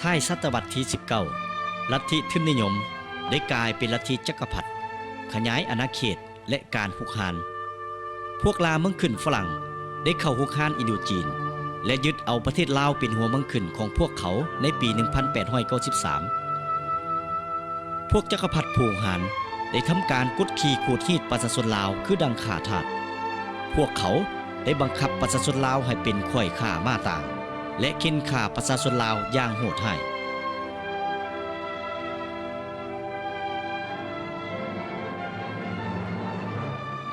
ທ້າຍສະຕະວັດທີສິບເກົ້າ, ລັດທິທຶນນິຍົມໄດ້ກາຍເປັນລັດທິຈັກກະພັດ, ຂະຫຍາຍອານາເຂດ ແລະ ການຮຸກຮານ. ພວກລ່າເມືອງຂຶ້ນຝຣັ່ງໄດ້ເຂົ້າຮຸກຮານອິນໂດຈີນ ແລະ ຍຶດເອົາປະເທດລາວເປັນຫົວເມືອງຂຶ້ນຂອງພວກເຂົາໃນປີໜຶ່ງພັນແປດຮ້ອຍເກົ້າສິບສາມ. ພວກຈັກກະພັດຜູ້ຮຸກຮານໄດ້ທຳການກົດຂີ່ຂູດຮີດປະຊາຊົນລາວຄືດັ່ງຂ້າທາດ. ພວກເຂົາໄດ້ບັງຄັບປະຊາຊົນລາວໃຫ້ເປັນຂ້ອຍຂ້າມ້າຕາງ ແລະ ເຂັ່ນຂ້າປະຊາຊົນລາວຢ່າງໂຫດຮ້າຍ.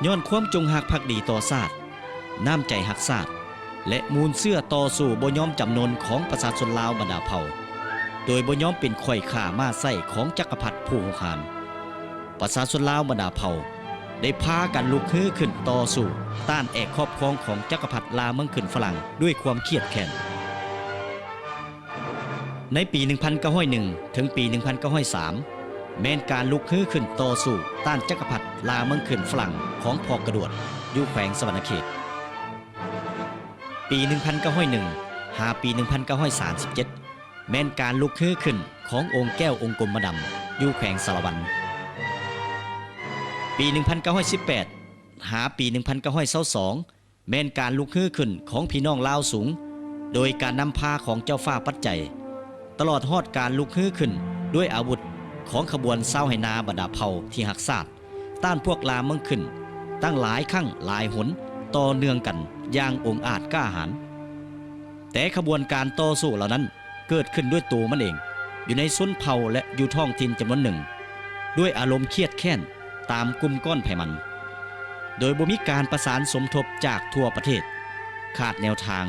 ຍ້ອນຄວາມຈົງຮັກພັກດີຕໍ່ຊາດ, ນ້ຳໃຈຮັກຊາດ ແລະ ມູນເຊື້ອຕໍ່ສູ້ບໍ່ຍອມຈຳນົນຂອງປະຊາຊົນລາວບັນດາເຜົ່າ, ໂດຍບໍ່ຍອມເປັນຂ້ອຍຂ້າມ້າໃຊ້ຂອງຈັກກະພັດຜູ້ຮຸກຮານ, ປະຊາຊົນລາວບັນດາເຜົ່າໄດ້ພາກັນລຸກຮືຂຶ້ນຕໍ່ສູ້ຕ້ານແອກຄອບຄອງຂອງຈັກກະພັດລ່າເມືອງຂຶ້ນຝຣັ່ງດ້ວຍຄວາມຄຽດແຄ້ນ. ໃນປີໜຶ່ງພັນເກົ້າຮ້ອຍໜຶ່ງ ເຖິງປີໜຶ່ງພັນເກົ້າຮ້ອຍສາມ ແມ່ນການລຸກຮືຂຶ້ນຕໍ່ສູ້ຕ້ານຈັກກະພັດລ່າເມືອງຂຶ້ນຝຣັ່ງຂອງພໍ່ກະດວດ ຢູ່ແຂວງສະຫວັນນະເຂດ. ປີໜຶ່ງພັນເກົ້າຮ້ອຍໜຶ່ງ ຫາປີໜຶ່ງພັນເກົ້າຮ້ອຍສາມສິບເຈັດ ແມ່ນການລຸກຮືຂຶ້ນຂອງອົງແກ້ວອົງກົມມະດຳ ຢູ່ແຂວງສາລະວັນ. ປີໜຶ່ງພັນເກົ້າຮ້ອຍສິບແປດ ຫາປີໜຶ່ງພັນເກົ້າຮ້ອຍຊາວສອງ ແມ່ນການລຸກຮືຂຶ້ນຂອງພີ່ນ້ອງລາວສູງ ໂດຍການນຳພາຂອງເຈົ້າຟ້າປັດໄຈ, ຕະຫຼອດຮອດການລຸກຮືຂຶ້ນດ້ວຍອາວຸດຂອງຂະບວນຊາວໄຮ່ນາບັນດາເຜົ່າທີ່ຮັກຊາດ ຕ້ານພວກລ່າເມືອງຂຶ້ນຕັ້ງຫຼາຍຄັ້ງຫຼາຍຫົນຕໍ່ເນື່ອງກັນຢ່າງອົງອາດກ້າຫານ. ແຕ່ຂະບວນການຕໍ່ສູ້ເຫຼົ່ານັ້ນ ເກີດຂຶ້ນດ້ວຍໂຕມັນເອງ ຢູ່ໃນຊົນເຜົ່າ ແລະ ຢູ່ທ້ອງຖິ່ນຈຳນວນໜຶ່ງ ດ້ວຍອາລົມຄຽດແຄ້ນຕາມກຸ່ມກ້ອນໃຜມັນ, ໂດຍບໍ່ມີການປະສານສົມທົບຈາກທົ່ວປະເທດ, ຂາດແນວທາງ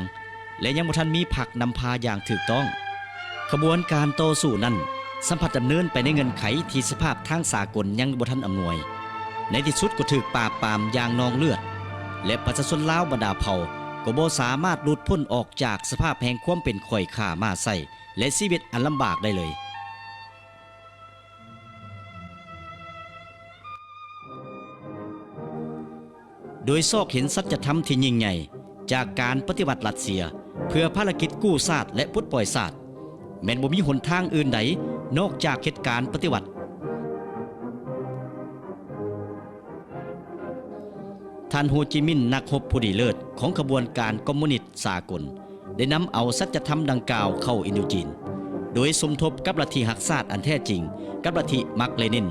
ແລະ ຍັງບໍ່ທັນມີພັກນຳພາຢ່າງຖືກຕ້ອງ. ຂະບວນການຕໍ່ສູ້ນັ້ນ ສຳພັດດຳເນີນໄປໃນເງື່ອນໄຂທີ່ສະພາບທາງສາກົນຍັງບໍ່ທັນອຳນວຍ, ໃນທີ່ສຸດກໍຖືກປາບປາມຢ່າງນອງເລືອດ ແລະ ປະຊາຊົນລາວບັນດາເຜົ່າກໍບໍ່ສາມາດຫຼຸດພົ້ນອອກ ຈາກສະພາບແຫ່ງຄວາມເປັນຂ້ອຍຂ້າມ້າໃຊ້ ແລະ ຊີວິດອັນລຳບາກໄດ້ເລີຍ. ໂດຍຊອກເຫັນສັດຈະທຳທີ່ຍິ່ງໃຫຍ່ຈາກການປະຕິວັດລັດເຊຍ ເພື່ອພາລະກິດກູ້ຊາດ ແລະ ປົດປ່ອຍຊາດ, ແມ່ນບໍ່ມີຫົນທາງອື່ນໃດນອກຈາກເຮັດການປະຕິວັດ. ທ່ານ ໂຮຈິມິນ ນັກຮົບຜູ້ດີເລີດຂອງຂະບວນການຄອມມູນິດສາກົນ ໄດ້ນຳເອົາສັດຈະທຳດັ່ງກ່າວເຂົ້າອິນໂດຈີນ, ໂດຍສົມທົບກັບລັດທິຮັກຊາດອັນແທ້ຈິງ ກັບລັດທິມາກເລນິນ,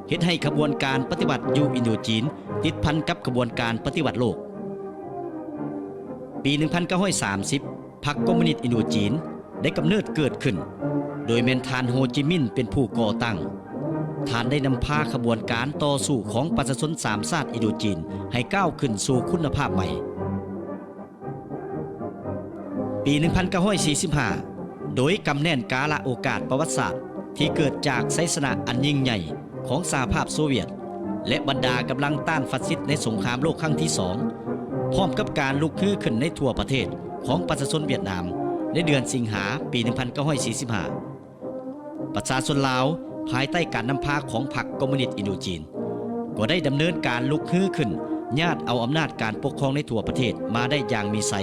ເຮັດໃຫ້ຂະບວນການປະຕິວັດຢູ່ອິນໂດຈີນຕິດພັນກັບຂະບວນການປະຕິວັດໂລກ. ປີໜຶ່ງພັນເກົ້າຮ້ອຍສາມສິບ ພັກຄອມມູນິດອິນໂດຈີນ ໄດ້ກຳເນີດເກີດຂຶ້ນ, ໂດຍແມ່ນທ່ານໂຮຈິມິນເປັນຜູ້ກໍ່ຕັ້ງ. ທ່ານໄດ້ນຳພາຂະບວນການຕໍ່ສູ້ຂອງປະຊາຊົນສາມຊາດອິນໂດຈີນໃຫ້ກ້າວຂຶ້ນສູ່ຄຸນນະພາບໃໝ່. ປີໜຶ່ງພັນເກົ້າຮ້ອຍສີ່ສິບຫ້າ ໂດຍກຳແໜ້ນກາລະໂອກາດປະຫວັດສາດທີ່ເກີດຈາກໄຊຊະນະອັນຍິ່ງໃຫຍ່ຂອງສະຫະພາບໂຊວຽດ ແລະ ບັນດາກຳລັງຕ້ານຟາຊິດໃນສົງຄາມໂລກຄັ້ງທີສອງ ພ້ອມກັບການລຸກຮືຂຶ້ນໃນທົ່ວປະເທດຂອງປະຊາຊົນຫວຽດນາມໃນເດືອນສິງຫາປີໜຶ່ງພັນເກົ້າຮ້ອຍສີ່ສິບຫ້າ ປະຊາຊົນລາວພາຍໃຕ້ການນຳພາຂອງພັກຄອມມູນິດອິນໂດຈີນ ກໍໄດ້ດຳເນີນການລຸກຮືຂຶ້ນຍາດເອົາອຳນາດການປົກຄອງໃນທົ່ວປະເທດມາໄດ້ຢ່າງມີໄຊ,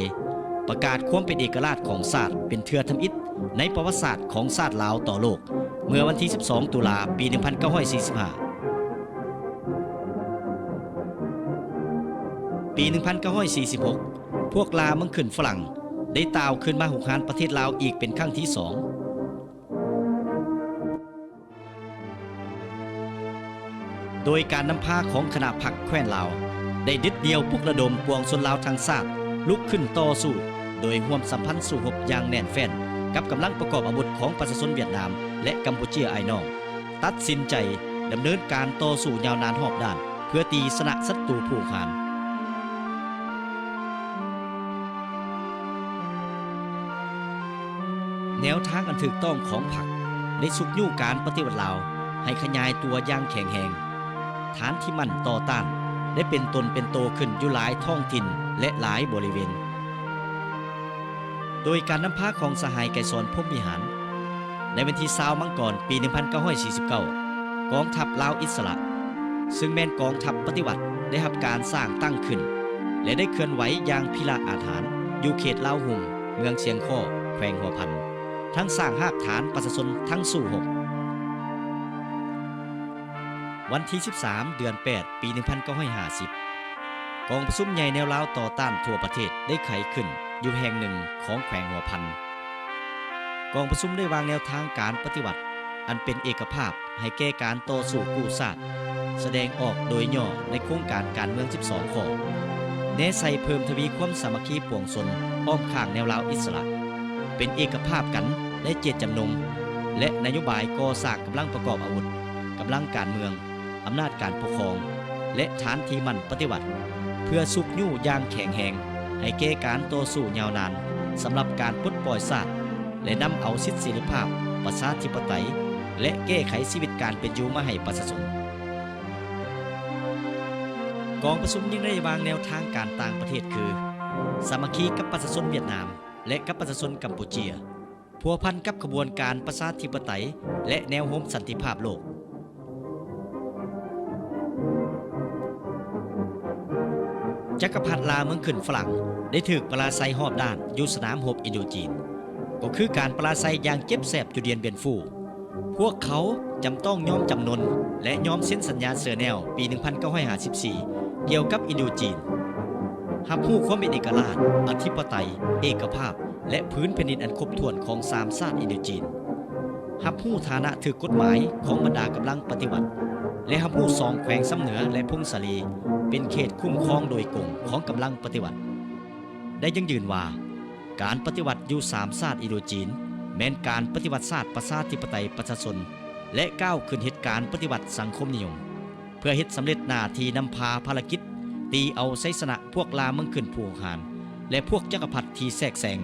ປະກາດຄວາມເປັນເອກະລາດຂອງຊາດເປັນເທື່ອທຳອິດ ໃນປະຫວັດສາດຂອງຊາດລາວຕໍ່ໂລກ ເມື່ອວັນທີສິບສອງ ຕຸລາ ປີໜຶ່ງພັນເກົ້າຮ້ອຍສີ່ສິບຫ້າ. ປີໜຶ່ງພັນເກົ້າຮ້ອຍສີ່ສິບຫົກ ພວກລ່າເມືອງຂຶ້ນຝຣັ່ງໄດ້ຕ່າວຂຶ້ນມາຮຸກຮານປະເທດລາວອີກເປັນຄັ້ງທີສອງ. ໂດຍການນຳພາຂອງຄະນະພັກແຄວ້ນລາວ ໄດ້ເດັດດ່ຽວປຸກລະດົມປວງຊົນລາວທັງຊາດລຸກຂຶ້ນຕໍ່ສູ້ ໂດຍຮ່ວມສຳພັນສູ້ຮົບຢ່າງແໜ້ນແຟ້ນກັບກຳລັງປະກອບອາວຸດຂອງປະຊາຊົນຫວຽດນາມ ແລະ ກຳປູເຈຍອ້າຍນ້ອງ, ຕັດສິນໃຈດຳເນີນການຕໍ່ສູ້ຍາວນານຮອບດ້ານ ເພື່ອຕີຊະນະສັດຕູຜູ້ຮຸກຮານ. ແນວທາງອັນຖືກຕ້ອງຂອງພັກໄດ້ຊຸກຍູ້ການປະຕິວັດລາວໃຫ້ຂະຫຍາຍຕົວຢ່າງແຂງແຮງ. ຖານທີ່ໝັ້ນຕໍ່ຕ້ານໄດ້ເປັນຕົນເປັນໂຕຂຶ້ນຢູ່ຫຼາຍທ້ອງຖິ່ນ ແລະ ຫຼາຍບໍລິເວນ. ໂດຍການນຳພາຂອງສະຫາຍໄກສອນ ພົມວິຫານ, ໃນວັນທີຊາວ ມັງກອນ ປີໜຶ່ງພັນເກົ້າຮ້ອຍສີ່ສິບເກົ້າ ກອງທັບລາວອິດສະຫຼະ ຊຶ່ງແມ່ນກອງທັບປະຕິວັດ ໄດ້ຮັບການສ້າງຕັ້ງຂຶ້ນ ແລະ ໄດ້ເຄື່ອນໄຫວຢ່າງພິລະອາດຫານຢູ່ເຂດລາວຮຸ່ງ ເມືອງຊຽງຄໍ້ ແຂວງຫົວພັນ. ທັງສ້າງຮາກຖານປະຊາຊົນທັງສູ້ຮົບ. ວັນທີສິບສາມ ເດືອນແປດ ປີໜຶ່ງພັນເກົ້າຮ້ອຍຫ້າສິບ ກອງປະຊຸມໃຫຍ່ແນວລາວຕໍ່ຕ້ານທົ່ວປະເທດໄດ້ໄຂຂຶ້ນຢູ່ແຫ່ງໜຶ່ງຂອງແຂວງຫົວພັນ. ກອງປະຊຸມໄດ້ວາງແນວທາງການປະຕິວັດອັນເປັນເອກະພາບໃຫ້ແກ່ການຕໍ່ສູ້ກູ້ຊາດ, ສະແດງອອກໂດຍຫຍໍ້ໃນໂຄງການການເມືອງສິບສອງຂໍ້, ແນໃສ່ເພີ່ມທະວີຄວາມສາມັກຄີປວງຊົນອ້ອມຂ້າງແນວລາວອິດສະຫຼະ, ເປັນເອກະພາບກັນໃນເຈດຈຳນົງ ແລະ ນະໂຍບາຍກໍ່ສ້າງກຳລັງປະກອບອາວຸດ, ກຳລັງການເມືອງ, ອຳນາດການປົກຄອງ ແລະ ຖານທີ່ໝັ້ນປະຕິວັດ ເພື່ອຊຸກຍູ້ຢ່າງແຂງແຮງໃຫ້ແກ່ການຕໍ່ສູ້ຍາວນານສຳລັບການປົດປ່ອຍຊາດ ແລະ ນຳເອົາສິດເສລີພາບ, ປະຊາທິປະໄຕ ແລະ ແກ້ໄຂຊີວິດການເປັນຢູ່ມາໃຫ້ປະຊາຊົນ. ກອງປະຊຸມຍັງໄດ້ວາງແນວທາງການຕ່າງປະເທດຄື ສາມັກຄີກັບປະຊາຊົນຫວຽດນາມ ແລະ ກັບປະຊາຊົນກຳປູເຈຍ, ພົວພັນກັບຂະບວນການປະຊາທິປະໄຕ ແລະ ແນວໂຮມສັນຕິພາບໂລກ. ຈັກກະພັດລ່າເມືອງຂຶ້ນຝຣັ່ງໄດ້ຖືກປະລາໄຊຮອບດ້ານຢູ່ສະໜາມຮົບອິນໂດຈີນ, ກໍຄືການປະລາໄຊຢ່າງເຈັບແສບຢູ່ດຽນບຽນຟູ. ພວກເຂົາຈຳຕ້ອງຍອມຈຳນົນ ແລະ ຍອມເຊັນສັນຍາເຊີແນວປີໜຶ່ງພັນເກົ້າຮ້ອຍຫ້າສິບສີ່ ກ່ຽວກັບອິນໂດຈີນ, ຮັບຮູ້ຄວາມເປັນເອກະລາດ, ອະທິປະໄຕ, ເອກະພາບ ແລະ ພື້ນແຜ່ນດິນອັນຄົບຖ້ວນຂອງສາມຊາດອິນໂດຈີນ, ຮັບຮູ້ຖານະຖືກກົດໝາຍຂອງບັນດາກຳລັງປະຕິວັດ ແລະ ຮັບຮູ້ສອງແຂວງຊຳເໜືອ ແລະ ຜົ້ງສາລີ ເປັນເຂດຄຸ້ມຄອງໂດຍກົງຂອງກຳລັງປະຕິວັດ. ໄດ້ຢັ້ງຢືນວ່າ ການປະຕິວັດຢູ່ສາມຊາດອິນໂດຈີນ ແມ່ນການປະຕິວັດຊາດປະຊາທິປະໄຕປະຊາຊົນ ແລະ ກ້າວຂຶ້ນເຮັດການປະຕິວັດສັງຄົມນິຍົມ ເພື່ອເຮັດສຳເລັດໜ້າທີ່ນຳພາພາລະກິດຕີເອົາໄຊຊະນະພວກລ່າເມືອງຂຶ້ນຜູ້ຮຸກຮານ ແລະ ພວກຈັກກະພັດທີ່ແຊກແຊງ.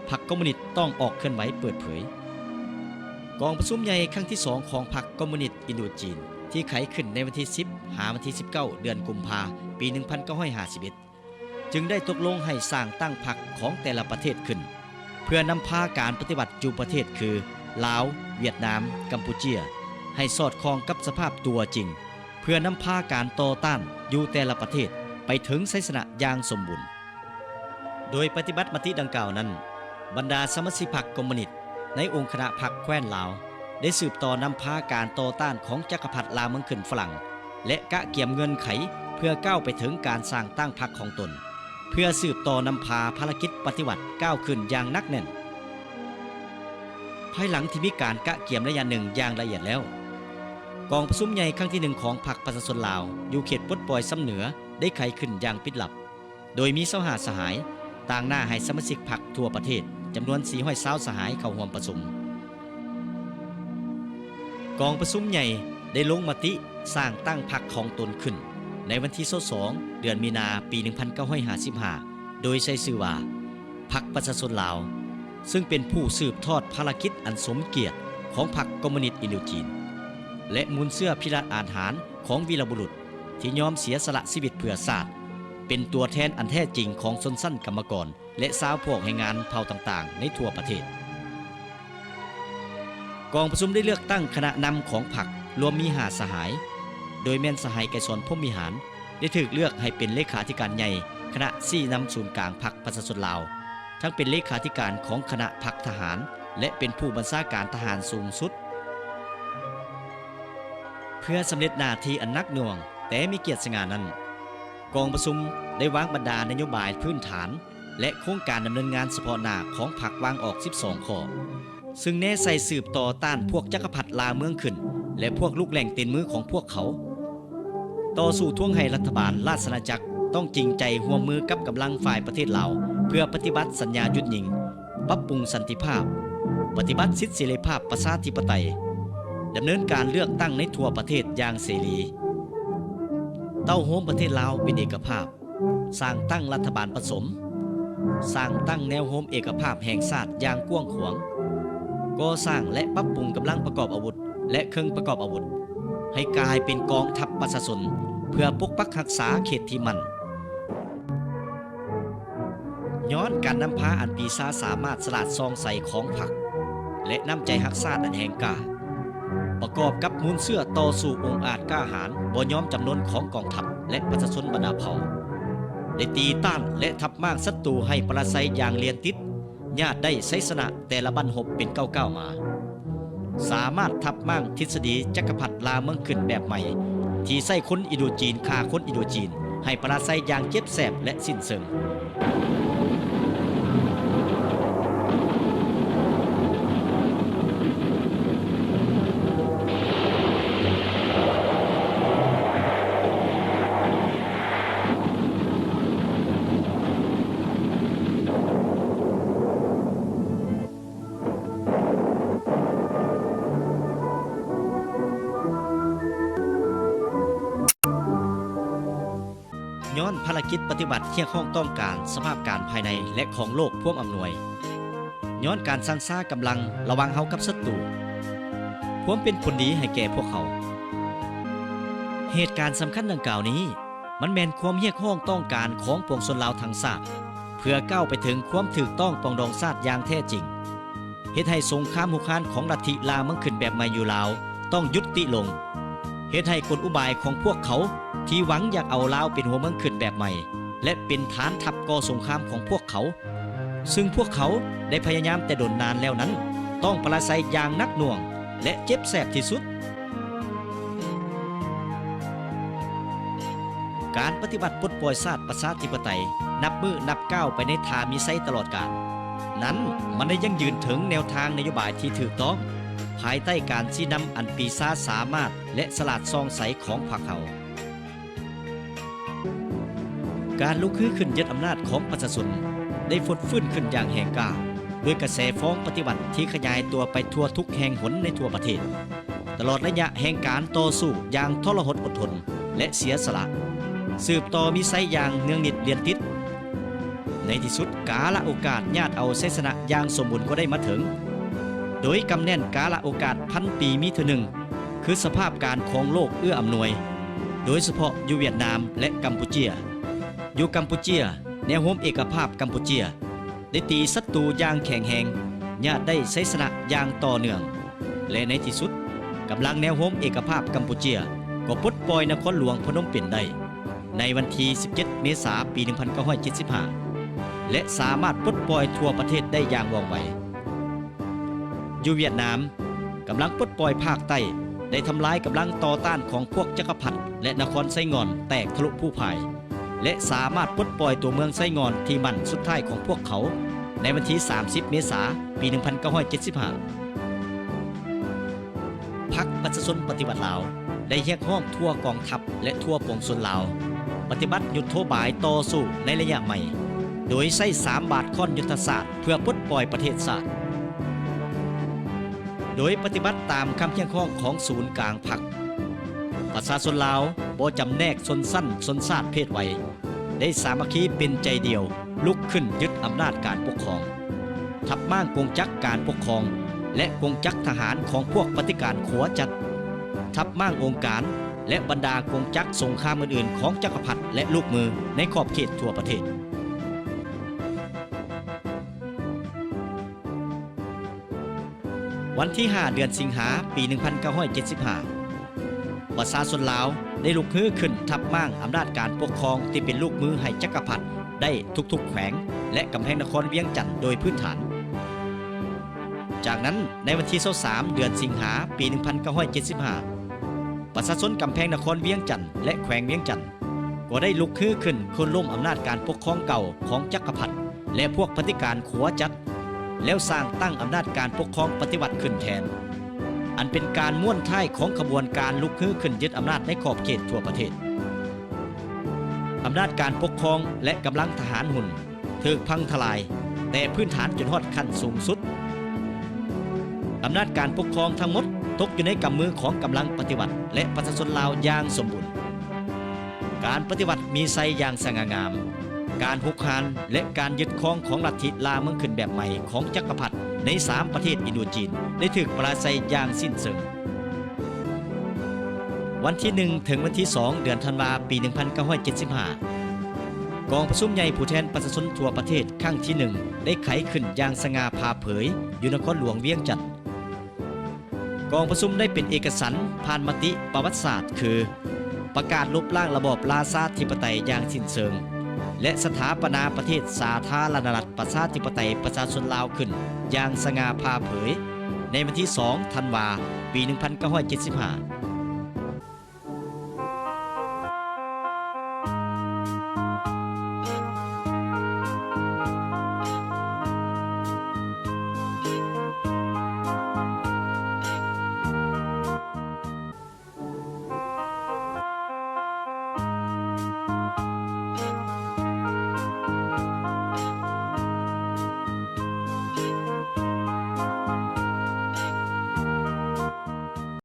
ພັກຄອມມູນິດຕ້ອງອອກເຄື່ອນໄຫວເປີດເຜີຍ. ກອງປະຊຸມໃຫຍ່ຄັ້ງທີສອງຂອງພັກຄອມມູນິດອິນໂດຈີນ ທີ່ໄຂຂຶ້ນໃນວັນທີສິບ ຫາວັນທີສິບເກົ້າ ເດືອນກຸມພາ ປີໜຶ່ງພັນເກົ້າຮ້ອຍຫ້າສິບເອັດ ຈຶ່ງໄດ້ຕົກລົງໃຫ້ສ້າງຕັ້ງພັກຂອງແຕ່ລະປະເທດຂຶ້ນ ເພື່ອນຳພາການປະຕິວັດຢູ່ປະເທດຄື ລາວ, ຫວຽດນາມ, ກຳປູເຈຍ ໃຫ້ສອດຄ່ອງກັບສະພາບຕົວຈິງ, ເພື່ອນຳພາການຕໍ່ຕ້ານຢູ່ແຕ່ລະປະເທດໄປເຖິງໄຊຊະນະຢ່າງສົມບູນ. ໂດຍປະຕິບັດມະຕິດັ່ງກ່າວນັ້ນ, ບັນດາສະມາຊິກພັກຄອມມູນິດໃນອົງຄະນະພັກແຄວ້ນລາວ ໄດ້ສືບຕໍ່ນຳພາການຕໍ່ຕ້ານຂອງຈັກກະພັດລ່າເມືອງຂຶ້ນຝຣັ່ງ ແລະ ກະກຽມເງື່ອນໄຂເພື່ອກ້າວໄປເຖິງການສ້າງຕັ້ງພັກຂອງຕົນ, ເພື່ອສືບຕໍ່ນຳພາພາລະກິດປະຕິວັດກ້າວຂຶ້ນຢ່າງໜັກແໜ້ນ. ພາຍຫຼັງທີ່ມີການກະກຽມໄລຍະໜຶ່ງຢ່າງລະອຽດແລ້ວ, ກອງປະຊຸມໃຫຍ່ຄັ້ງທີໜຶ່ງຂອງພັກປະຊາຊົນລາວ ຢູ່ເຂດປົດປ່ອຍຊຳເໜືອ ໄດ້ໄຂຂຶ້ນຢ່າງປິດລັບ. ໂດຍມີຊາວຫ້າສະຫາຍ ຕາງໜ້າໃຫ້ສະມາຊິກພັກທົ່ວປະເທດຈຳນວນສີ່ຮ້ອຍຊາວສະຫາຍເຂົ້າຮ່ວມປະຊຸມ. ກອງປະຊຸມໃຫຍ່ໄດ້ລົງມະຕິສ້າງຕັ້ງພັກຂອງຕົນຂຶ້ນໃນວັນທີຊາວສອງ ເດືອນມີນາ ປີໜຶ່ງພັນເກົ້າຮ້ອຍຫ້າສິບຫ້າ ໂດຍໃຊ້ຊື່ວ່າ ພັກປະຊາຊົນລາວ, ເຊິ່ງເປັນຜູ້ສືບທອດພາລະກິດອັນສົມກຽດຂອງພັກຄອມມູນິດອິນໂດຈີນ ແລະ ມູນເຊື້ອພິລະອາດຫານຂອງວີລະບຸລຸດ ທີ່ຍອມເສຍສະຫຼະຊີວິດເພື່ອຊາດ, ເປັນຕົວແທນອັນແທ້ຈິງຂອງຊົນຊັ້ນກຳມະກອນ ແລະ ຊາວພວກແຮງງານເຜົ່າຕ່າງໆໃນທົ່ວປະເທດ. ກອງປະຊຸມໄດ້ເລືອກຕັ້ງຄະນະນຳຂອງພັກລວມມີຫ້າສະຫາຍ, ໂດຍແມ່ນສະຫາຍໄກສອນ ພົມວິຫານ ໄດ້ຖືກເລືອກໃຫ້ເປັນເລຂາທິການໃຫຍ່ຄະນະຊີ້ນຳສູນກາງພັກປະຊາຊົນລາວ, ທັງເປັນເລຂາທິການຂອງຄະນະພັກທະຫານ ແລະ ເປັນຜູ້ບັນຊາການທະຫານສູງສຸດ. ເພື່ອສຳເລັດໜ້າທີ່ອັນໜັກໜ່ວງແຕ່ມີກຽດສະຫງ່ານັ້ນ, ກອງປະຊຸມໄດ້ວາງບັນດານະໂຍບາຍພື້ນຖານ ແລະ ໂຄງການດຳເນີນງານສະເພາະໜ້າຂອງພັກວາງອອກສິບສອງຂໍ້, ຊຶ່ງແນໃສ່ສືບຕໍ່ຕ້ານພວກຈັກກະພັດລ່າເມືອງຂຶ້ນ ແລະ ພວກລູກແຫຼ່ງຕີນມືຂອງພວກເຂົາ, ຕໍ່ສູ້ທວງໃຫ້ລັດຖະບານລາຊະອານາຈັກຕ້ອງຈິງໃຈຮ່ວມມືກັບກຳລັງຝ່າຍປະເທດລາວ ເພື່ອປະຕິບັດສັນຍາຢຸດຍິງ, ປັບປຸງສັນຕິພາບ, ປະຕິບັດສິດເສລີພາບປະຊາທິປະໄຕ, ດຳເນີນການເລືອກຕັ້ງໃນທົ່ວປະເທດຢ່າງເສລີ, ເຕົ້າໂຮມປະເທດລາວເປັນເອກະພາບ, ສ້າງຕັ້ງລັດຖະບານປະສົມ, ສ້າງຕັ້ງແນວໂຮມເອກະພາບແຫ່ງຊາດຢ່າງກວ້າງຂວາງ, ກໍ່ສ້າງ ແລະ ປັບປຸງກຳລັງປະກອບອາວຸດ ແລະ ເຄື່ອງປະກອບອາວຸດ ໃຫ້ກາຍເປັນກອງທັບປະຊາຊົນ ເພື່ອປົກປັກຮັກສາເຂດທີ່ໝັ້ນ. ຍ້ອນການນຳພາອັນປີຊາສາມາດສະຫຼາດສ່ອງໃສຂອງພັກ ແລະ ນ້ຳໃຈຮັກຊາດອັນແຮງກ້າ, ປະກອບກັບມູນເຊື້ອຕໍ່ສູ້ອົງອາດກ້າຫານບໍ່ຍອມຈຳນົນຂອງກອງທັບ ແລະ ປະຊາຊົນບັນດາເຜົ່າ ໄດ້ຕີຕ້ານ ແລະ ທັບມ້າງສັດຕູໃຫ້ປະລາໄຊຢ່າງລຽນຕິດ, ຍາດໄດ້ໄຊຊະນະແຕ່ລະບັ້ນຮົບເປັນກ້າວໆມາ, ສາມາດທັບມ້າງທິດສະດີຈັກກະພັດລ່າເມືອງຂຶ້ນແບບໃໝ່ ທີ່ໃຊ້ຄົນອິນໂດຈີນຂ້າຄົນອິນໂດຈີນ ໃຫ້ປະລາໄຊຢ່າງເຈັບແສບ ແລະ ສິ້ນເຊີງ. ຍ້ອນພາລະກິດປະຕິວັດຮຽກຮ້ອງຕ້ອງການສະພາບການພາຍໃນ ແລະ ຂອງໂລກພວມອຳນວຍ, ຍ້ອນການຊັ່ງຊາກຳລັງລະຫວ່າງເຮົາກັບສັດຕູ, ຄວາມເປັນຜົນດີໃຫ້ແກ່ພວກເຮົາ. ເຫດການສຳຄັນດັ່ງກ່າວນີ້ ມັນແມ່ນຄວາມຮຽກຮ້ອງຕ້ອງການຂອງປວງຊົນລາວທັງຊາດ ເພື່ອກ້າວໄປເຖິງຄວາມຖືກຕ້ອງປອງດອງຊາດຢ່າງແທ້ຈິງ, ເຮັດໃຫ້ສົງຄາມຮຸກຮານຂອງລັດທິລ່າເມືອງຂຶ້ນແບບໃໝ່ຢູ່ລາວຕ້ອງຢຸດຕິລົງ, ເຮັດໃຫ້ກົນອຸບາຍຂອງພວກເຂົາທີ່ຫວັງຢາກເອົາລາວເປັນຫົວເມືອງຂຶ້ນແບບໃໝ່ ແລະ ເປັນຖານທັບກໍ່ສົງຄາມຂອງພວກເຂົາ ຊຶ່ງພວກເຂົາໄດ້ພະຍາຍາມແຕ່ດົນນານແລ້ວນັ້ນ ຕ້ອງປະລາໄຊຢ່າງໜັກໜ່ວງ ແລະ ເຈັບແສບທີ່ສຸດ. ການປະຕິວັດປົດປ່ອຍຊາດປະຊາທິປະໄຕ ນັບມື້ນັບກ້າວໄປໃນທ່າມີໄຊຕະຫຼອດການນັ້ນ, ມັນໄດ້ຢັ້ງຢືນເຖິງແນວທາງນະໂຍບາຍທີ່ຖືກຕ້ອງ ພາຍໃຕ້ການຊີ້ນຳອັນປີຊາສາມາດ ແລະ ສະຫຼາດສ່ອງໃສຂອງພັກເຮົາ. ການລຸກຮືຂຶ້ນຍຶດອຳນາດຂອງປະຊາຊົນໄດ້ຟົດຟື້ນຂຶ້ນຢ່າງແຮງກ້າ ດ້ວຍກະແສຟອງປະຕິວັດທີ່ຂະຫຍາຍຕົວໄປທົ່ວທຸກແຫ່ງຫົນໃນທົ່ວປະເທດ, ຕະຫຼອດໄລຍະແຫ່ງການຕໍ່ສູ້ຢ່າງທໍລະຫົດອົດທົນ ແລະ ເສຍສະຫຼະ, ສືບຕໍ່ມີໄຊຢ່າງເນືອງນິດລຽນຕິດ. ໃນທີ່ສຸດ, ກາລະໂອກາດຍາດເອົາໄຊຊະນະຢ່າງສົມບູນກໍໄດ້ມາເຖິງ, ໂດຍກຳແໜ້ນກາລະໂອກາດພັນປີມີເທື່ອໜຶ່ງ ຄືສະພາບການຂອງໂລກເອື້ອອຳນວຍ, ໂດຍສະເພາະຢູ່ຫວຽດນາມ ແລະ ກຳປູເຈຍ. ຢູ່ກຳປູເຈຍ, ແນວໂຮມເອກະພາບກຳປູເຈຍໄດ້ຕີສັດຕູຢ່າງແຂງແຮງ, ຍາດໄດ້ໄຊຊະນະຢ່າງຕໍ່ເນື່ອງ ແລະ ໃນທີ່ສຸດ, ກຳລັງແນວໂຮມເອກະພາບກຳປູເຈຍກໍປົດປ່ອຍນະຄອນຫຼວງພະນົມເປັນໄດ້ ໃນວັນທີສິບເຈັດ ເມສາ ປີໜຶ່ງພັນເກົ້າຮ້ອຍເຈັດສິບຫ້າ ແລະ ສາມາດປົດປ່ອຍທົ່ວປະເທດໄດ້ຢ່າງວ່ອງໄວ. ຢູ່ຫວຽດນາມ, ກຳລັງປົດປ່ອຍພາກໃຕ້ໄດ້ທຳລາຍກຳລັງຕໍ່ຕ້ານຂອງພວກຈັກກະພັດ ແລະ ນະຄອນໄຊງ່ອນແຕກທະລຸຜູພາຍ ແລະ ສາມາດປົດປ່ອຍຕົວເມືອງໄຊງ່ອນທີ່ໝັ້ນສຸດທ້າຍຂອງພວກເຂົາ ໃນວັນທີສາມສິບ ເມສາ ປີໜຶ່ງພັນເກົ້າຮ້ອຍເຈັດສິບຫ້າ. ພັກປະຊາຊົນປະຕິວັດລາວ ໄດ້ຮຽກຮ້ອງທົ່ວກອງທັບ ແລະ ທົ່ວປວງຊົນລາວ ປະຕິບັດຍຸດໂທບາຍຕໍ່ສູ້ໃນໄລຍະໃໝ່ ໂດຍໃຊ້ສາມບາດຄ້ອນຍຸດທະສາດເພື່ອປົດປ່ອຍປະເທດຊາດ. ໂດຍປະຕິບັດຕາມຄຳຮຽກຮ້ອງຂອງສູນກາງພັກ, ປະຊາຊົນລາວບໍ່ຈຳແນກຊົນຊັ້ນ, ຊົນຊາດ, ເພດໄວ ໄດ້ສາມັກຄີເປັນໃຈດຽວ ລຸກຂຶ້ນຍຶດອຳນາດການປົກຄອງ, ທັບມ້າງກົງຈັກການປົກຄອງ ແລະ ກົງຈັກທະຫານຂອງພວກປະຕິການຂົວຈັດ, ທັບມ້າງອົງການ ແລະ ບັນດາກົງຈັກສົງຄາມອື່ນໆຂອງຈັກກະພັດ ແລະ ລູກມືໃນຂອບເຂດທົ່ວປະເທດ. ວັນທີຫ້າ ເດືອນສິງຫາ ປີໜຶ່ງພັນເກົ້າຮ້ອຍເຈັດສິບຫ້າ ປະຊາຊົນລາວໄດ້ລຸກຮືຂຶ້ນທັບມ້າງອຳນາດການປົກຄອງທີ່ເປັນລູກມືໃຫ້ຈັກກະພັດໄດ້ທຸກໆແຂວງ ແລະ ກຳແພງນະຄອນວຽງຈັນໂດຍພື້ນຖານ. ຈາກນັ້ນ, ໃນວັນທີຊາວສາມ ເດືອນສິງຫາ ປີໜຶ່ງພັນເກົ້າຮ້ອຍເຈັດສິບຫ້າ ປະຊາຊົນກຳແພງນະຄອນວຽງຈັນ ແລະ ແຂວງວຽງຈັນ ກໍໄດ້ລຸກຮືຂຶ້ນໂຄ່ນລົ້ມອຳນາດການປົກຄອງເກົ່າຂອງຈັກກະພັດ ແລະ ພວກປະຕິການຂົວຈັດ, ແລ້ວສ້າງຕັ້ງອຳນາດການປົກຄອງປະຕິວັດຂຶ້ນແທນ, ອັນເປັນການມ້ວນທ້າຍຂອງຂະບວນການລຸກຮືຂຶ້ນຍຶດອຳນາດໃນຂອບເຂດທົ່ວປະເທດ. ອຳນາດການປົກຄອງ ແລະ ກຳລັງທະຫານຮຸ່ນ ຖືກພັງທະລາຍແຕ່ພື້ນຖານຈົນຮອດຂັ້ນສູງສຸດ. ອຳນາດການປົກຄອງທັງໝົດຕົກຢູ່ໃນກຳມືຂອງກຳລັງປະຕິວັດ ແລະ ປະຊາຊົນລາວຢ່າງສົມບູນ. ການປະຕິວັດມີໄຊຢ່າງສະຫງ່າງາມ, ການຮຸກຮານ ແລະ ການຍຶດຄອງຂອງລັດທິລ່າເມືອງຂຶ້ນແບບໃໝ່ຂອງຈັກກະພັດໃນສາມປະເທດອິນໂດຈີນ ໄດ້ຖືກປະລາໄຊຢ່າງສິ້ນເຊີງ. ວັນທີໜຶ່ງ ເຖິງວັນທີສອງ ເດືອນທັນວາ ປີໜຶ່ງພັນເກົ້າຮ້ອຍເຈັດສິບຫ້າ ກອງປະຊຸມໃຫຍ່ຜູ້ແທນປະຊາຊົນທົ່ວປະເທດຄັ້ງທີໜຶ່ງ ໄດ້ໄຂຂຶ້ນຢ່າງສະຫງ່າຜ່າເຜີຍຢູ່ນະຄອນຫຼວງວຽງຈັນ. ກອງປະຊຸມໄດ້ເປັນເອກະສັນຜ່ານມະຕິປະຫວັດສາດ ຄື ປະກາດລົບລ້າງລະບອບລາຊາທິປະໄຕຢ່າງສິ້ນເຊີງ, ແລະ ສະຖາປະນາປະເທດສາທາລະນະລັດ ປະຊາທິປະໄຕ ປະຊາຊົນລາວຂຶ້ນຢ່າງສະຫງ່າຜ່າເຜີຍ ໃນວັນທີສອງ ທັນວາ ປີໜຶ່ງພັນເກົ້າຮ້ອຍເຈັດສິບຫ້າ